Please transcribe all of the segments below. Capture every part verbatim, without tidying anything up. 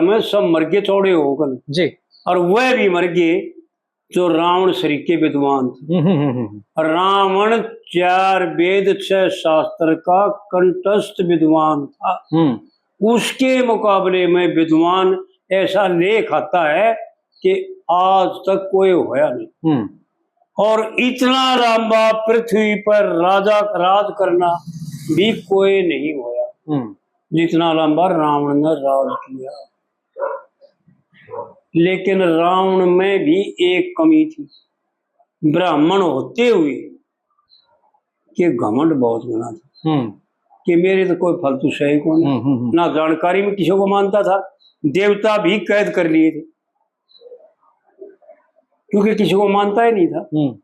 में सब मर गए चौड़े होकर, जी। और वह भी मर गए जो रावण सरीके विद्वान थे। हम्म, हम्म, हम्म, हम्म। रावण चार वेद छह शास्त्र का कंठस्थ विद्वान था। हम्म। उसके मुकाबले में विद्वान ऐसा लेख आता है कि आज तक कोई होया नहीं। हम्म। और इतना लंबा पृथ्वी पर राजा राज करना भी कोई नहीं होया, हम्म। जितना लंबा रावण ने राज किया। लेकिन रावण में भी एक कमी थी, ब्राह्मण होते हुए के घमंड बहुत घना था। हम्म। कि मेरे तो कोई फालतू सही कौन है। हम्म, हम्म, हम्म। ना जानकारी में किसी को मानता था, देवता भी कैद कर लिए थे, क्योंकि किसी को मानता ही नहीं था। हम्म।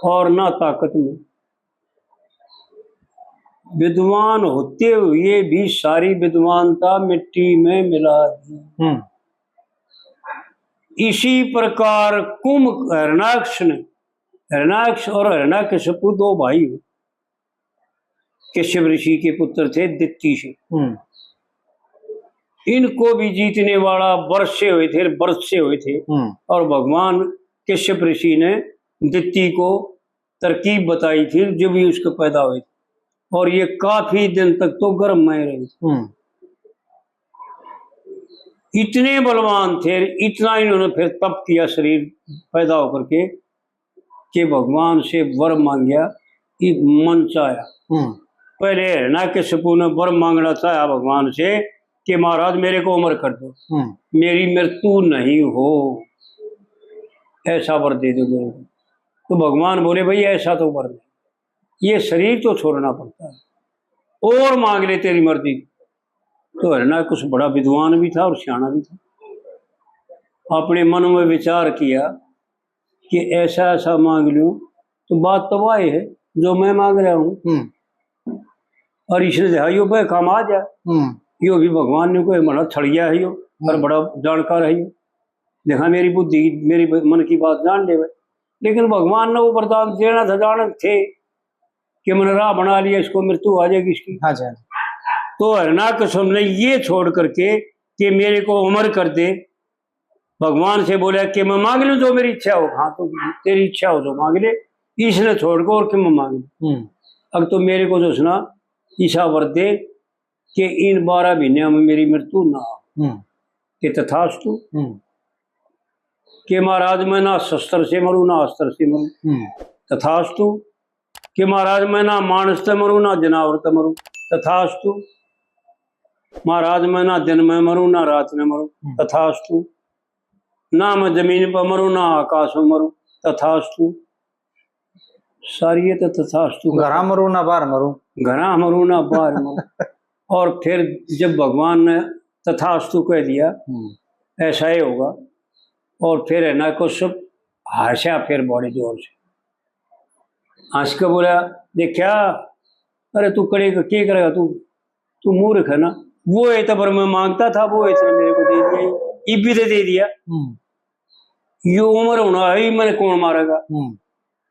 और ना ताकत में। विद्वान होते हुए भी सारी विद्वानता मिट्टी में मिला दी। हम्म। इसी प्रकार कुंभ हरणाक्ष ने, हरणाक्ष और हरणाकश्यपु दो भाई हो, कश्यप ऋषि के पुत्र थे दित्ति से। हम्म। इनको भी जीतने वाला वर्ष से हुए थे, वर्ष से हुए थे। हम्म। और भगवान कश्यप ऋषि ने दित्ति को तरकीब बताई थी, जो भी उसके पैदा हुए थे। और ये काफी दिन तक तो गर्भ में रहे। हम्म। इतने बलवान थे, इतना इन्होंने फिर तप किया शरीर पैदा होकर के, कि भगवान से वर मांगया, कि मन चाहा। हम्म। पहले हिरण्यकश्यपु ने वर मांगना चाहा भगवान से कि महाराज, मेरे को अमर कर दो, हम्म। मेरी मृत्यु नहीं हो, ऐसा वर दे दो मेरे को। तो भगवान बोले, भाई, ऐसा तो वर नहीं, ये शरीर तो छोड़ना पड़ता है, और मांग ले तेरी मर्जी। तो हिरण्यकश्यप बड़ा विद्वान भी था और सियाना भी था। अपने मन में विचार किया कि ऐसा ऐसा मांग लूं, तो बात तो वही है जो मैं मांग रहा हूँ। हम्म। और इसने देखा, यो भाई काम आ जा। हम्म। यो भी भगवान ने कोई बड़ा छड़िया है यो, और हम्म। बड़ा जानकार है यो। देखा, मेरी बुद्धि, मेरी ब-, मन की बात जान ले। लेकिन भगवान ने वो वरदान देना था, जाने थे कि मैंने राह बना लिया, इसको मृत्यु आ जाएगी इसकी। हाँ जी, हाँ जी। तो हिरण्यकश्यप ने ये छोड़ करके कि मेरे को अमर कर दे, भगवान से बोला कि मैं मांग लूं जो मेरी इच्छा हो। हाँ, तो तेरी इच्छा हो जो मांग ले, इसने छोड़ को और कि मैं मांग लूं। हम्म। अब तो मेरे को जो सुना, ऐसा वर दे कि इन बारह महीनों में मेरी मृत्यु ना हो। हम्म। कि तथास्तु। हम्म। कि महाराज, मैं ना शस्त्र से मरूं, ना अस्त्र से मरूं। हम्म। तथास्तु। कि महाराज, मैं ना मानस ते मरूं, ना जनावर ते मरूं। तथास्तु। महाराज, मैं ना दिन में मरूं, ना रात में मरूं। हम्म। तथास्तु। ना मैं जमीन पर मरूं, ना आकाश में मरूं। तथास्तु। सारी ये तो तथास्तु का। घरा मरूं ना बाहर मरूं। घरा मरूं ना बाहर मरूं। और फिर जब भगवान ने तथास्तु कह दिया, हम्म। ऐसा ही होगा, और फिर हिरण्यकश्यप हंसा फिर बड़े जोर से, हंस के बोला, देखा, अरे तू कड़े का के करेगा तू, तू मूर्ख है ना, वो इतना पर मैं मांगता था, वो इतना मेरे को दे दिया, इब भी दे, दे दिया। हम्म। यो उम्र होना है, मैंने कौन मारेगा? हम्म।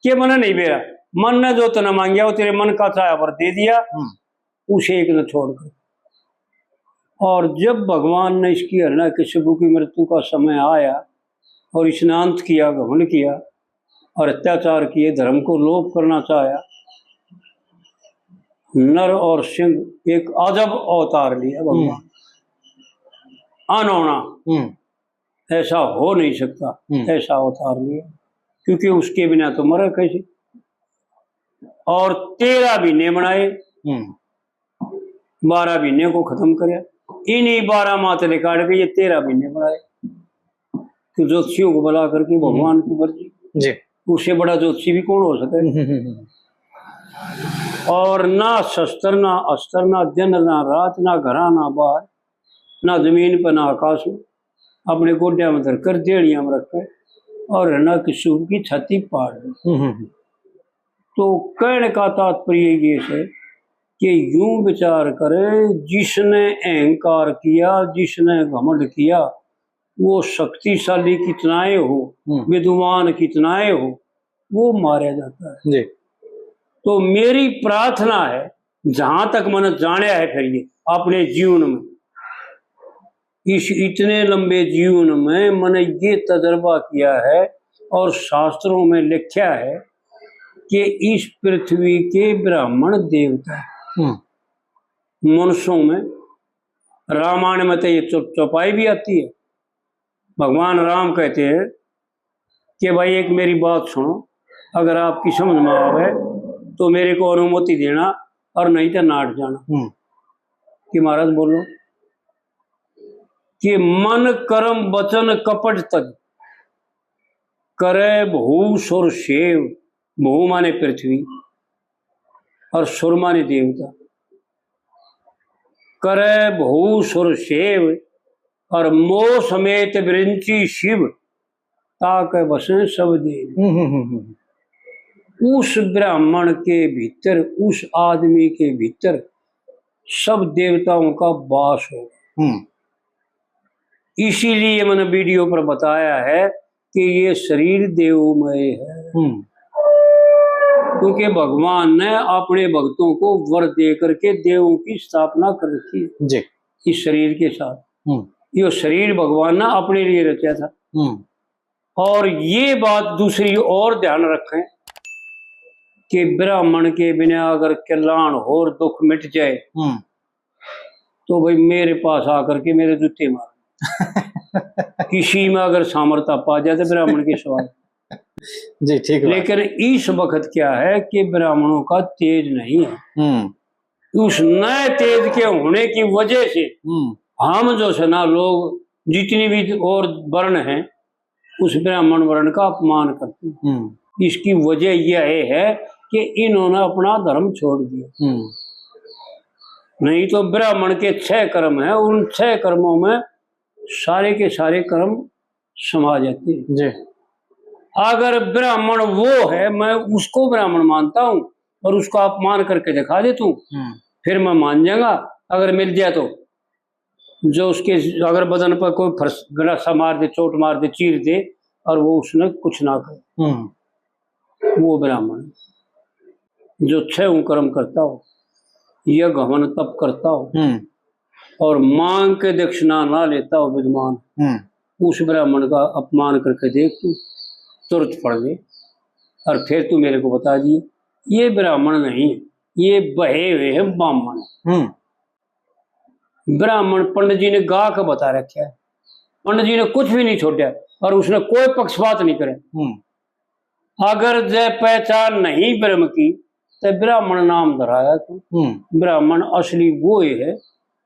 के मैंने नहीं बेरा, मन ने जो तने मांगया, वो तेरे मन का चाहा पर दे दिया, हम्म। उसे एक ने छोड़कर। और जब भगवान ने इसकी, हिरण्यकश्यपु की मृत्यु का समय आया और इसने अंत किया, घमंड किया और अत्याचार किए, धर्म को लोप करना चाहा, नर और सिंह एक अजब अवतार लिया भगवान। हम्म। अनहोना। हम्म। ऐसा हो नहीं सकता, हम्म। ऐसा अवतार लिया, क्योंकि उसके बिना तो मरे कैसे। और तेरह महीने बनाए, हम्म। बारह महीने को खत्म करे, इन्हीं बारह मातले काट के ये तेरह महीने बनाए। तो ज्योतिषियों को बुला करके भगवान की मर्जी, जी। उससे बड़ा ज्योतिषी भी कौन हो सके? हम्म, हम्म, हम्म। और ना शस्त्र, ना अस्त्र, ना दिन, ना रात, ना घरा, ना बाहर, ना जमीन पर, ना आकाश में, अपने गोड्या में धरकर, देहड़िया में रखे और हिरण्यकश्यप की छाती पाड़ दी। हम्म, हम्म, हम्म। तो कहने का तात्पर्य ये है कि यूं विचार करे, जिसने अहंकार किया, जिसने घमंड किया, वो शक्तिशाली कितना ही हो, हम्म। विद्वान कितना ही हो, वो मारा जाता है। जी। तो मेरी प्रार्थना है, जहां तक मैंने जाना है, फिर ये अपने जीवन में इस इतने लंबे जीवन में मैंने ये तजर्बा किया है और शास्त्रों में लिखा है कि इस पृथ्वी के ब्राह्मण देवता है। हम्म। मनुष्यों में, रामायण में तो ये चौ-, चौपाई भी आती है। भगवान राम कहते हैं कि भाई, एक मेरी बात सुनो, अगर आपकी समझ में आवे तो मेरे को अनुमति देना और नहीं तो नाट जाना। हम्म। कि महाराज बोलो। कि मन कर्म वचन कपट तज, करे भू सुर सेव, भू माने पृथ्वी और सुर माने देवता, करे भू सुर सेव और मोह समेत विरंची शिव, ताके बसें सब देव। हम्म, हम्म, हम्म, हम्म। उस ब्राह्मण के भीतर, उस आदमी के भीतर सब देवताओं का वास हो। हम्म। इसीलिए मैंने वीडियो पर बताया है कि ये शरीर देवमय है, हम्म। क्योंकि भगवान ने अपने भक्तों को वर दे करके देवों की स्थापना कर रखी है जी। इस शरीर के साथ। हम्म। ये शरीर भगवान ने अपने लिए रचा था। हम्म। और ये बात दूसरी और ध्यान रखें कि ब्राह्मण के बिना अगर कल्याण और दुख मिट जाए हम्म। तो भाई मेरे पास आकर के मेरे जूते मार। किसी में अगर सामर्थ्य पा जाए तो ब्राह्मण के सवाल। जी, ठीक बात। लेकिन इस वक्त क्या है कि ब्राह्मणों का तेज नहीं है। हम्म। उस नए तेज के होने की वजह से हम्म। हम जो है ना लोग, जितनी भी और वर्ण हैं, उस ब्राह्मण वर्ण का अपमान करते हैं। हम्म। इसकी वजह यह है कि इन्होंने अपना धर्म छोड़ दिया। हम्म। नहीं तो ब्राह्मण के छह कर्म हैं, उन छह कर्मों में सारे के सारे कर्म समा जाते हैं। जी। अगर ब्राह्मण वो है, मैं उसको ब्राह्मण मानता हूँ और उसका अपमान करके दिखा दे तू, हम्म। फिर मैं मान जाऊंगा। अगर मिल जाए तो जो उसके अगर बदन पर कोई फर्श गंडासा मार दे, चोट मार दे, चीर दे और वो उसने कुछ ना करे, हम्म। वो ब्राह्मण है। जो छह कर्म करता हो, यज्ञ हवन तप करता हो हम्म। और मांग के दक्षिणा ना लेता हो विद्वान, हम्म। उस ब्राह्मण का अपमान करके देख तू, तुरंत पढ़ ले। और फिर तू मेरे को बता दिए, ये ब्राह्मण नहीं, ये बहे हुए हैं बामण। हम्म। ब्राह्मण पंडित जी ने गा के बता रखा है, पंडित जी ने कुछ भी नहीं छोड़ा और उसने कोई पक्षपात नहीं करे। हम्म। अगर जय पहचान नहीं ब्रह्म की, तो ब्राह्मण नाम धराया तू। हम्म। ब्राह्मण असली वो ही है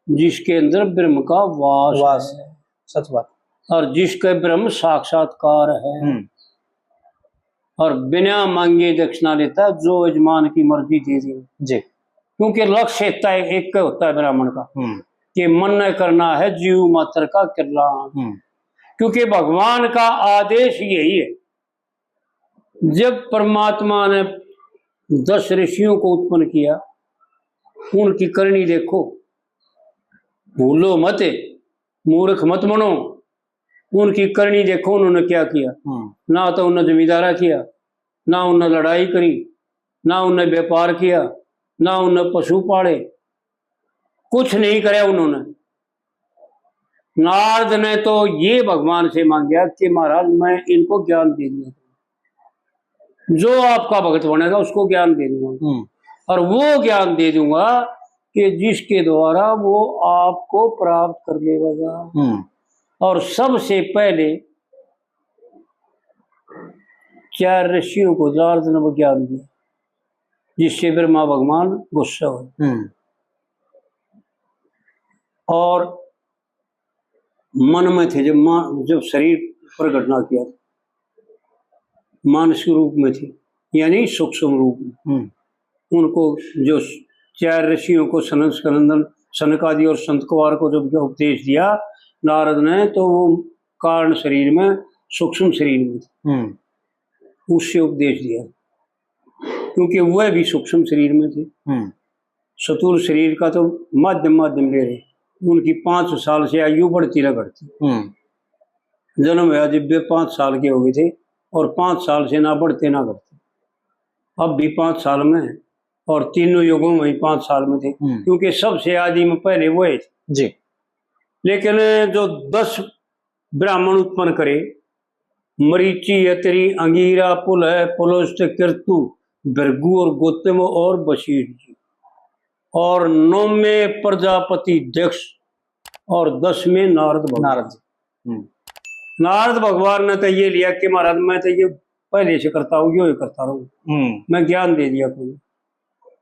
जिसके अंदर ब्रह्म का वास वास है है, सच बात। और जिसके ब्रह्म साक्षात्कार है हम्म। और बिना मांगे दक्षिणा लेता, जो यजमान की मर्जी दे दे। जी। क्योंकि लक्ष्य इतना एक होता है ब्राह्मण का हम्म। कि मन ने करना है जीव मात्र का कल्याण। हम्म। क्योंकि भगवान का आदेश यही है। जब परमात्मा ने दस ऋषियों को उत्पन्न किया, उनकी करनी देखो, भूलो मत, मूर्ख मत बनो। उनकी करनी देखो, उन्होंने क्या किया। हम्म। ना तो उन्होंने जमींदारा किया, ना उन्होंने लड़ाई करी, ना उन्होंने व्यापार किया, ना उन्होंने पशु पाले, कुछ नहीं करया उन्होंने। नारद ने तो ये भगवान से मांगा कि महाराज, मैं इनको ज्ञान दे दूंगा, जो आपका भक्त बनेगा उसको ज्ञान दे दूंगा। हम्म। और वो ज्ञान दे दूंगा कि जिसके द्वारा वो आपको प्राप्त कर लेगा। हम्म। और सबसे पहले चार ऋषियों को नारद ने वो ज्ञान दिया, जिससे ब्रह्मा भगवान गुस्सा हुए। हम्म। और मन में थे, जब मा-, जब शरीर प्रगट ना किया, मानसिक रूप में थे, यानी सूक्ष्म रूप में। हम्म। उनको जो चार ऋषियों को सनक, सनंदन, सनक आदि और संत कुमार को जब उपदेश दिया नारद ने, तो वो कारण शरीर में, सूक्ष्म शरीर में थे, हम्म। उससे उपदेश दिया, क्योंकि वह भी सूक्ष्म शरीर में थे। हम्म। स्थूल शरीर का तो माध्यम माध्यम ले रहे। उनकी पाँच साल से आयु बढ़ती ना घटती। हम्म। जन्म हुआ जब वे पाँच साल के हो गए थे और पाँच साल से ना बढ़ते ना घटते। अब भी पाँच साल में हैं और तीनों युगों में भी पाँच साल में थे, हम्म। क्योंकि सबसे आदि में पहले वो है। जी। लेकिन जो दस ब्राह्मण उत्पन्न करे, मरीचि, अत्रि, अंगीरा, पुलह, पुलुस्त, कृतु, भृगु और गौतम और वशिष्ठ जी, और नौ में प्रजापति दक्ष, और दस में नारद भगवान। नारद जी। हम्म। नारद भगवान ने तो ये लिया कि महाराज, मैं तो ये पहले से करता हूँ, यो ही करता रहूँ, हम्म। मैं ज्ञान दे दिया कोई।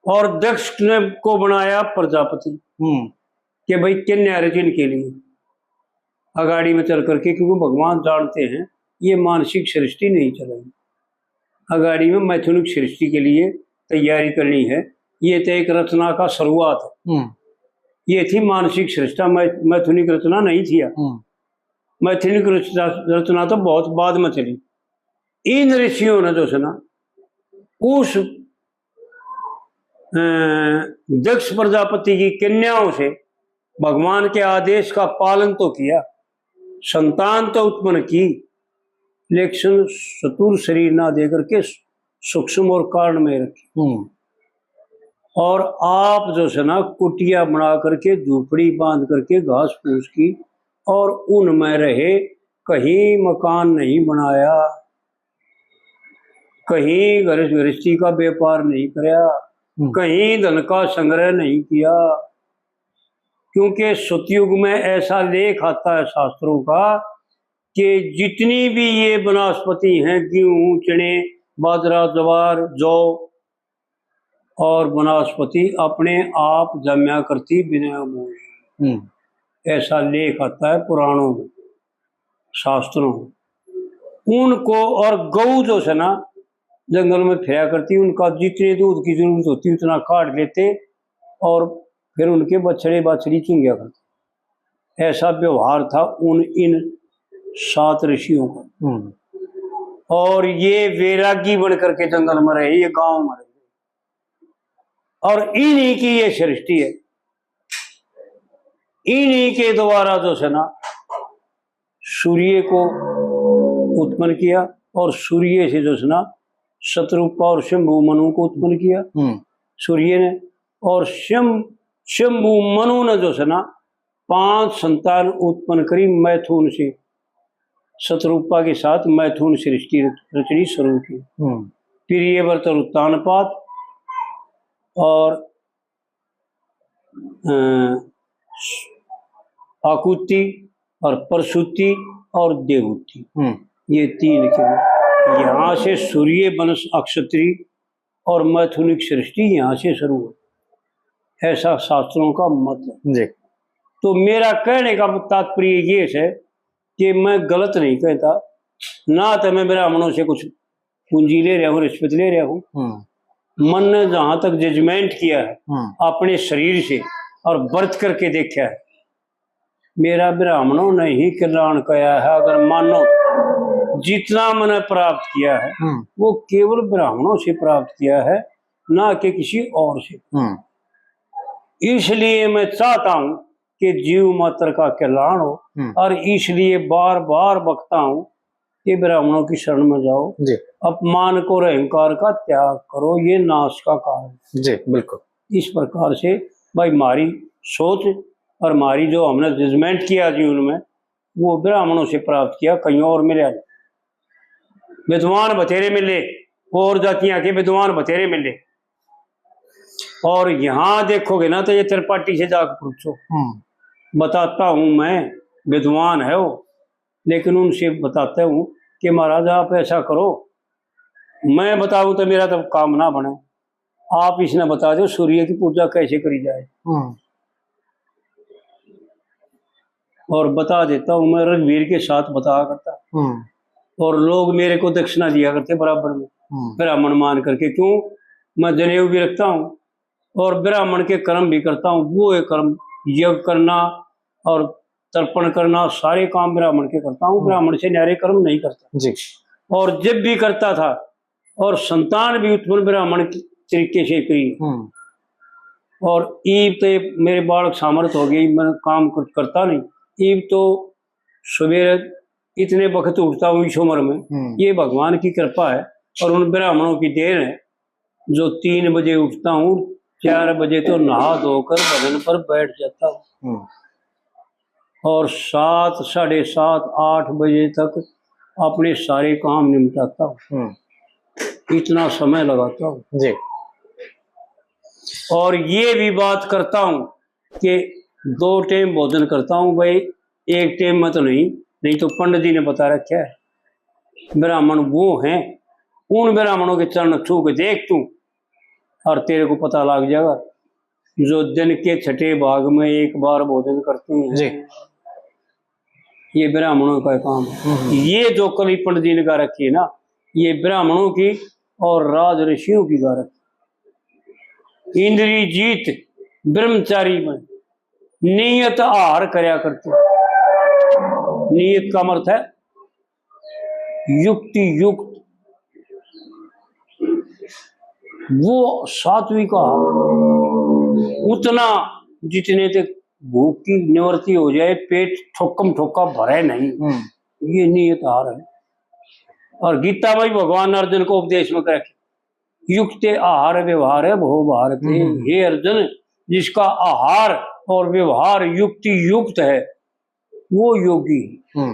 और दक्ष ने को बनाया प्रजापति हम्म। कि भाई, कन्या रचन के लिए अगाड़ी में चल करके, क्योंकि भगवान जानते हैं ये मानसिक सृष्टि नहीं चलेगी। अगाड़ी में मैथुनिक सृष्टि के लिए तैयारी करनी है। ये तो एक रचना का शुरुआत है। हम्म। ये थी मानसिक सृष्टि, मै-, मैथुनिक रचना नहीं थी। हम्म। मैथुनिक रचना, रचना तो बहुत बाद में चली। इन ऋषियों ने जो है ना, उस, अ, दक्ष प्रजापति की कन्याओं से भगवान के आदेश का पालन तो किया, संतान तो उत्पन्न की, लेकिन स्थूल शरीर ना दे करके सूक्ष्म और कारणमय रखी। हम्म। और आप जो है ना, कुटिया बना करके, झोपड़ी बांध करके, घास फूस की, और उनमें रहे, कहीं मकान नहीं बनाया, कहीं घर गृहस्थी का व्यापार नहीं करया, हम्म। कहीं धन का संग्रह नहीं किया, क्योंकि सतयुग में ऐसा लेख आता है शास्त्रों का कि जितनी भी ये वनस्पति हैं, गेहूं, चने, बाजरा, ज्वार, जौ, और वनस्पति अपने आप जम्या करती बिना बोए। हम्म। ऐसा लेख आता है पुराणों में, शास्त्रों में। उनको, और गऊ जो है ना, जंगल में फिरा करती, उनका जितने दूध की जरूरत होती उतना काट लेते और फिर उनके बछड़े बाछड़ी चुंग्या करते। ऐसा व्यवहार था उन, इन सात ऋषियों का। हम्म। और ये वैरागी बन करके जंगल में रहे, ये गांव में रहे। और इन्हीं की ये सृष्टि है, इन्हीं के द्वारा जो है ना, सूर्य को उत्पन्न किया और सूर्य से जो है ना, शतरूपा और शंभु मनु को उत्पन्न किया हम्म। सूर्य ने। और शं-, शंभु मनु ने जो है ना, पांच संतान उत्पन्न करी मैथुन से, शतरूपा के साथ मैथुन सृष्टि रच-, रचनी शुरू की। हम्म। प्रियव्रत और उत्तानपाद और, अ, आकुति और प्रसूति और देवहूति, हम्म। ये तीन के। यहाँ से सूर्य वंश अक्षत्री और मैथुनिक सृष्टि यहाँ से शुरू हुई, ऐसा शास्त्रों का मत है। जी। तो मेरा कहने का तात्पर्य ये है कि मैं गलत नहीं कहता, ना तो मैं ब्राह्मणों से कुछ पूंजी ले रहा हूँ, रिश्वत ले रहा हूँ। हम्म। मन ने जहां तक जजमेंट किया है हम्म। अपने शरीर से और व्रत करके देखा है, मेरा ब्राह्मणों ने ही कल्याण किया है। अगर मानो जितना मैंने प्राप्त किया है, हम्म। वो केवल ब्राह्मणों से प्राप्त किया है, ना कि किसी और से। हम्म। इसलिए मैं चाहता हूं कि जीव मात्र का कल्याण हो, हम्म। और इसलिए बार बार बकता हूं कि ब्राह्मणों की शरण में जाओ, जी। अपमान को और अहंकार का त्याग करो, ये नाश का कारण है। जी, बिल्कुल। इस प्रकार से भाई, हमारी सोच और हमारी जो हमने जजमेंट किया जीवन में, वो ब्राह्मणों से प्राप्त किया, कहीं और मिला नहीं। विद्वान बतेरे मिले, और जातियां के विद्वान बतेरे मिले, और यहाँ देखोगे ना, तो ये त्रिपाठी से जाकर पूछो। हम्म। बताता हूँ मैं, विद्वान है वो, लेकिन उनसे बताता हूँ कि महाराज, आप ऐसा करो, मैं बताऊँ तो मेरा तो काम ना बने, आप इसने बता दो सूर्य की पूजा कैसे करी जाए। हम्म। और बता देता हूँ, मैं रघुवीर के साथ बता करता। हम्म। और लोग मेरे को दक्षिणा दिया करते बराबर में, हम्म। ब्राह्मण मान करके। क्यों? मैं जनेऊ भी रखता हूँ और ब्राह्मण के कर्म भी करता हूँ। वो है कर्म, यज्ञ करना और तर्पण करना, सारे काम ब्राह्मण के करता हूँ। हम्म। ब्राह्मण से न्यारे कर्म नहीं करता। जी। और जब भी करता था, और संतान भी उत्पन्न ब्राह्मण के तरीके से करी। हम्म। और ईब तो ये मेरे बालक सामर्थ हो गई, मैं काम कुछ करता नहीं। ईब तो सवेरे इतने वक्त उठता हूँ इस उम्र में, हम्म। ये भगवान की कृपा है और उन ब्राह्मणों की देन है, जो तीन बजे उठता हूँ, चार बजे तो नहा धोकर भजन पर बैठ जाता हूँ। हम्म। और सात, साढ़े सात, आठ बजे तक अपने सारे काम निपटाता हूँ। हम्म। इतना समय लगाता हूँ। जी। और ये भी बात करता हूँ कि दो टाइम भोजन करता हूँ भाई, एक टाइम में तो नहीं, नहीं तो पंडित जी ने बता रखा है, ब्राह्मण वो हैं, उन ब्राह्मणों के चरण छू के देख तू, और तेरे को पता लग जाएगा, जो दिन के छठे भाग में एक बार भोजन करते हैं। जी। ये ब्राह्मणों का काम है। हम्म। ये जो कली पंडित जी ने गा रखी है ना, ये ब्राह्मणों की और राज ऋषियों की गा रखी। इंद्री जीत ब्रह्मचारी में नियत आहार करया करते। नियत का अर्थ है युक्ति युक्त, वो सात्विक आहार, उतना जितने तक भूख की निवृत्ति हो जाए, पेट ठोकम ठोका भरे नहीं। हम्म। ये नियत आहार है। और गीता में भी भगवान अर्जुन को उपदेश में करे, युक्त आहार व्यवहार है भो भारत। हम्म। हे अर्जुन, जिसका आहार और व्यवहार युक्ति युक्त है, वो योगी। हम्म।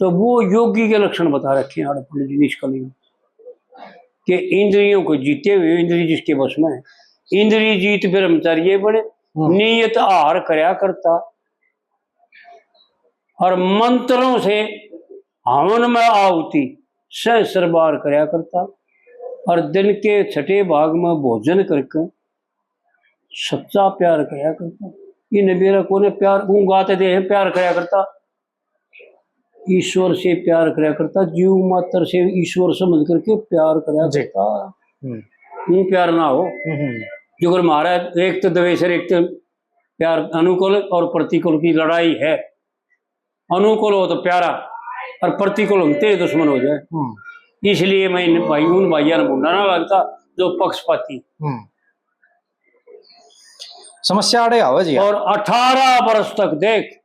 तो वो योगी के लक्षण बता रखे हैं आड़े पंडित जी निष्कली में, कि इंद्रियों को जीते हुए, इंद्री जिसके बस में है, इंद्री जीत ब्रह्मचारी बने, हम्म। नियत आहार करया करता, और मंत्रों से हवन में आहुति सहस्र बार करया करता, और दिन के छठे भाग में भोजन करके सच्चा प्यार करया करता। ये नबेरा कोने प्यार, ऊँ गाते दे हैं, प्यार करया करता, ईश्वर से प्यार करया करता, जीव मात्र से ईश्वर समझ करके प्यार करया जी। करता। हम्म। ऊँ प्यार ना हो। हम्म, हम्म। जो अगर महाराज एक तो द्वेष है, एक तो प्यार, अनुकूल और प्रतिकूल की लड़ाई है। अनुकूल हो तो प्यारा, और प्रतिकूल हो तो तेरे दुश्मन हो जाए। हम्म। इसलिए मैं इन भाई, उन भाइयों ने भूंडा ना लगता जो पक्षपाती। हम्म। समस्या आड़े आवे जी। और अठारह बरस तक देख,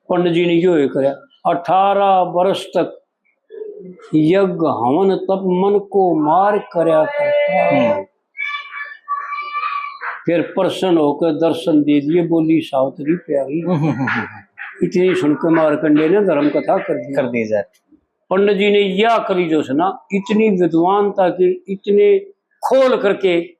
पंडित जी ने यो ही करया, अठारह बरस तक यज्ञ हवन तप मन को मार करया करता। हम्म। फिर प्रसन्न होकर दर्शन दे दिए, बोली सावित्री प्यारी। हम्म, हम्म, हम्म, हम्म। इतनी सुनकर मारकंडे ने धर्म कथा कर दी। कर दी जाए। पंडित जी ने या करी जो है ना, इतनी विद्वानता की, इतने खोल करके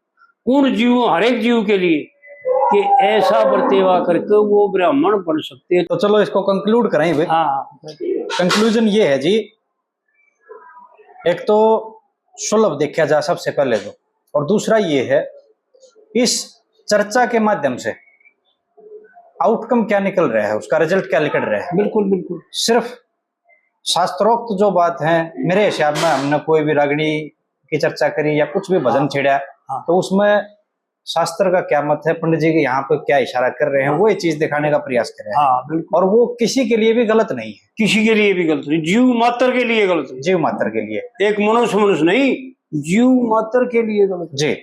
उन जीवों, हर एक जीव के लिए, कि ऐसा बर्तेवा करके वो ब्राह्मण बन सकते हैं। तो चलो इसको कंक्लूड करें भाई। हाँ। कंक्लूजन ये है जी, एक तो सुलभ देखा जा सबसे पहले तो, और दूसरा ये है, इस चर्चा के माध्यम से आउटकम क्या निकल रहा है, उसका रिजल्ट क्या निकल रहा है। बिल्कुल, बिल्कुल। सिर्फ शास्त्रोक्त जो बात है, मेरे हिसाब में हमने कोई भी रागणी की चर्चा करी या कुछ भी भजन हाँ। छेड़ा, हाँ। तो उसमें शास्त्र का क्या मत है, पंडित जी के यहाँ पे क्या इशारा कर रहे हैं, हाँ। वो ये चीज दिखाने का प्रयास कर रहे हैं। हाँ, बिल्कुल। और वो किसी के लिए भी गलत नहीं है। किसी के लिए भी गलत नहीं, जीव मात्र के लिए गलत नहीं। जीव मात्र के लिए। एक मनुष्य, मनुष्य नहीं, जीव मात्र के लिए गलत। जी।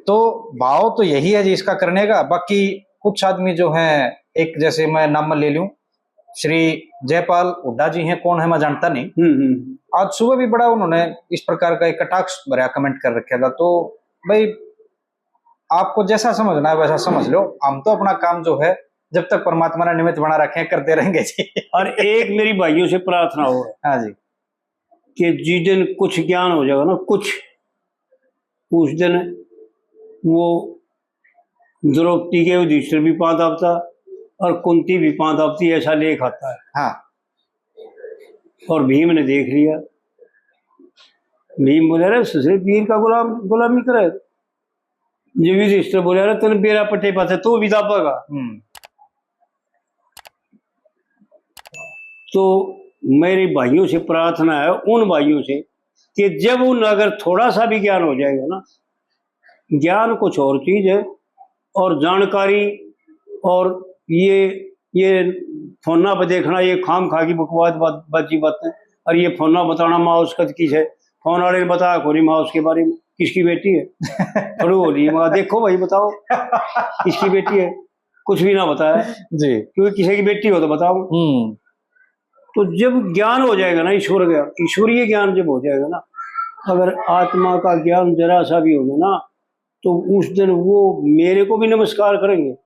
तो भाव तो यही है जी इसका करने का। बाकी कुछ आदमी जो है, एक जैसे मैं नाम ले लूं, श्री जयपाल हुड्डा जी हैं, कौन है मैं जानता नहीं। हम्म, हम्म। आज सुबह भी बड़ा उन्होंने इस प्रकार का एक कटाक्ष भरा कमेंट कर रखा था। तो भाई, आपको जैसा समझना है वैसा समझ लो, हम तो अपना काम जो है, जब तक परमात्मा ने निमित्त बना रखे हैं, करते रहेंगे जी। और एक मेरी भाइयों से प्रार्थना हो, हाँ जी। कि जिस दिन कुछ ज्ञान हो जाएगा ना, कुछ, उस दिन वो द्रौपदी के युधिष्ठिर भी पांव दाबता और कुंती भी पांव दाबती, ऐसा लेख आता है। हाँ। और भीम ने देख लिया, भीम बोले, "अरे ससुरे, पीर का गुलाम, गुलामी करे।" जब युधिष्ठिर बोले, "अरे तने बेरा पटे पाते तो भी दाबेगा।" हम्म। तो मेरे भाइयों से प्रार्थना है, उन भाइयों से, कि जब उन अगर थोड़ा सा भी ज्ञान हो जाएगा ना, ज्ञान कुछ और चीज है, और जानकारी और ये, ये फोना पे देखना, ये खाम खा की बकवास बात, बाजी बातें, और ये फोना बताना माँ उसका किस है, फोन वाले ने बताया कोनी माँ उसके बारे में, किसकी बेटी है, खड़ू हो रही है, मगर देखो भाई बताओ किसकी बेटी है, कुछ भी ना बताया जी। क्योंकि किसी की बेटी हो तो बताओ। हम्म। तो जब ज्ञान हो जाएगा ना ईश्वर का, ईश्वरीय ज्ञान जब हो जाएगा ना, अगर आत्मा का ज्ञान जरा सा भी होगा ना, तो उस दिन वो मेरे को भी नमस्कार करेंगे,